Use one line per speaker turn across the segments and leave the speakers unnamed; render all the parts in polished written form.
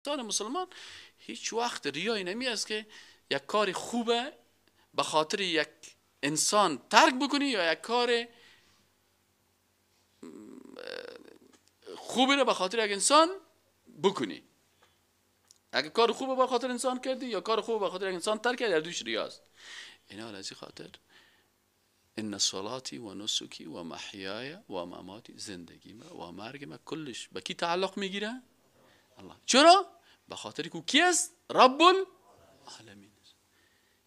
انسان مسلمان هیچ وقت ریایی نمی است که یک کار خوبه به خاطر یک انسان ترک بکنی یا یک کار خوبی رو به خاطر یک انسان بکنی. اگه کار خوبه به خاطر انسان کردی یا کار خوبه به خاطر یک انسان ترک کردی، در دوش ریاست. اینا از این خاطر ان صلاتی و نسکی و محیای و مماتی، زندگی ما و مرگ ما کلش به کی تعلق میگیره؟ الله. چرا؟ به خاطر که کی است؟ رب العالمین است.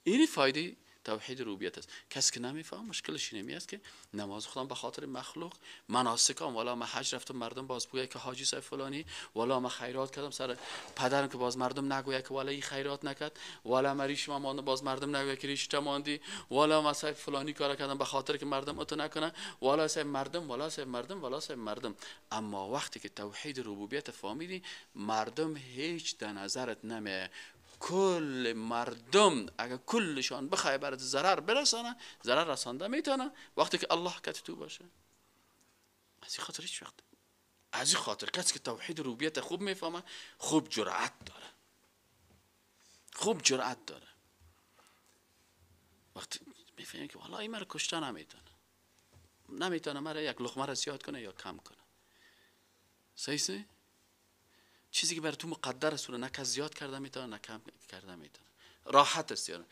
اینی فایده توحید ربوبیت است. کسی که نمیفهم مشکلش اینمی است که نماز خودم به خاطر مخلوق، مناسکم، والا من حج رفتم مردم باز بگوید که حاجی صاحب فلانی، والا من خیرات کردم سر پدرم که باز مردم نگوید که والا این خیرات نکرد، والا من ریش ما ماندم باز مردم نگوید که ریش ماندی، والا من صاحب فلانی کار کردم به خاطر که مردم اتو نکنه، والا صاحب مردم، والا صاحب مردم، والا صاحب مردم. اما وقتی که توحید ربوبیت فهمیدی، مردم هیچ در نظرت نمیاد. کل مردم اگر کلشان بخوای برات ضرر برسانه، ضرر رسانده میتونه وقتی که الله کت تو باشه. از این خاطر هیچ وقت، از این خاطر کسی که توحید ربوبیت خوب میفهمه خوب جرأت داره، خوب جرأت داره. وقتی میفهمه که والله این مرا کشته نمیتونه، نمیتونه مرا یک لقمه را زیاد کنه یا کم کنه. صحیح؟ چیزی که بر تو مقدر است نه کس زیاد کرده میتونه نه کم کرده میتونه. راحت است یعنی.